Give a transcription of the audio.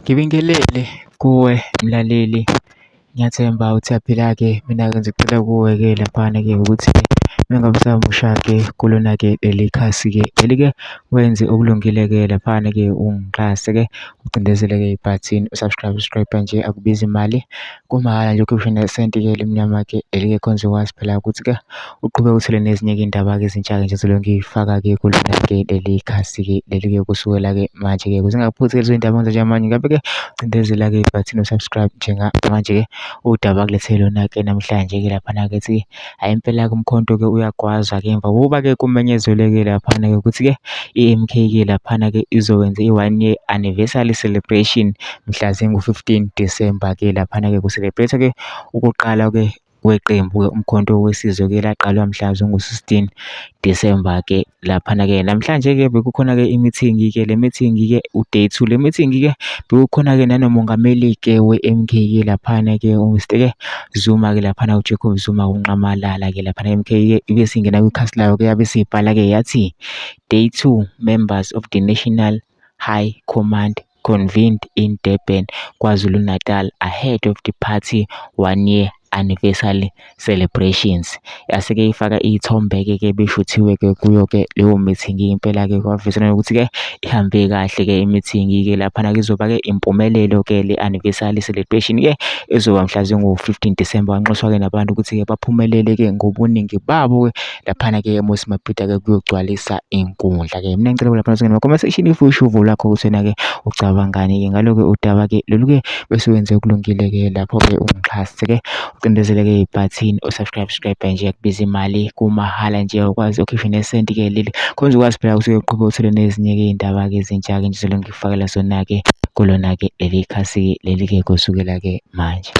Ngibingelele kuwe mlaleli, ngiyathemba uthi uyaphila-ke. Mina-ke ngizocela kuwe-ke laphana-ke ukuthi-ke uma ngabe usamusha-ke kulona-ke leli khasi-ke leli-ke wenze okulungile-ke laphana-ke ungixhase-ke ucindezele-ke ibhathini u-subscribe, subscribe nje akubizi imali kumahhala nje ukhiphe nesenti-ke elimnyama-ke leli-ke khona uzokwazi phela ukuthi-ke uqhubeke uthole nezinye-ke iy'ndaba-ke ezintsha-ke nje engizobe ngiy'faka-ke kulona-ke leli khasi-ke leli-ke kusukela-ke manje-ke ukuze ungaphuthi lezo y'ndaba njengamanje ngabe-ke cindezela-ke ibhathini u-subscribe njengamanje-ke udaba akulethele lona-ke namhlanje-ke laphana-ke ethi hhayi impela-ke uMkhonto-ke uyagwazwa-ke emva kokuba-ke kumenyezelwe-ke laphana-ke ukuthi-ke i-M_K-ke laphana-ke izokwenza i-one year anniversary celebration mhla zingu-15 December-ke laphana-ke ku-celebrate-ke ukuqala-ke kweqembu-ke uMkhonto weSizwe-ke laqalwa mhla zingu-16 December-ke laphana-ke. Namhlanje-ke bekukhona-ke i-meeting-ke le meeting-ke u-day two. Le meeting-ke bekukhona-ke nanomongameli-ke we-M_K-ke laphana-ke u-Mr-ke Zuma-ke laphana uJacob Zuma uNxamalala-ke laphana M_K-ke ibe isingena kwikhasi layo-ke yabe isibhala-ke yathi, day two members of the National High Command convened in Durban, KwaZulu-Natal ahead of the party one-year anniversary celebrations. Yase-ke ifaka iy'thombe-ke ke beshuthiwe-ke kuyo-ke leyo meeting impela-ke kwavezwa nokuthi-ke ihambe kahle-ke i-meeting-ke laphana-ke izoba-ke impumelelo-ke le anniversary celebration-ke ezoba mhla zingu-15 December. Kwanxuswa-ke nabantu ukuthi-ke baphumelele-ke ngobuningi babo-ke laphana-ke eMoses Mabhida-ke kuyogcwalisa inkundla-ke. Mina ngicela lapha singene comment section if usho uvo lwakho ukuthi wena-ke ucabangani-ke ngalo-ke udaba-ke lolu-ke bese wenze okulungile-ke lapho-ke ungixhase-ke ucindezele-ke ibhathini u-subscribe subscribe nje akubiza imali kumahhala nje awukwazi ukhishwe nesenti-ke leli khona uzokwazi phela ukuthi uqhubeke uthole nezinye-ke iy'ndaba-ke ezintsha-ke nje ngikufakela zona-ke kulona-ke leli khasi-ke leli-ke kusukela-ke manje.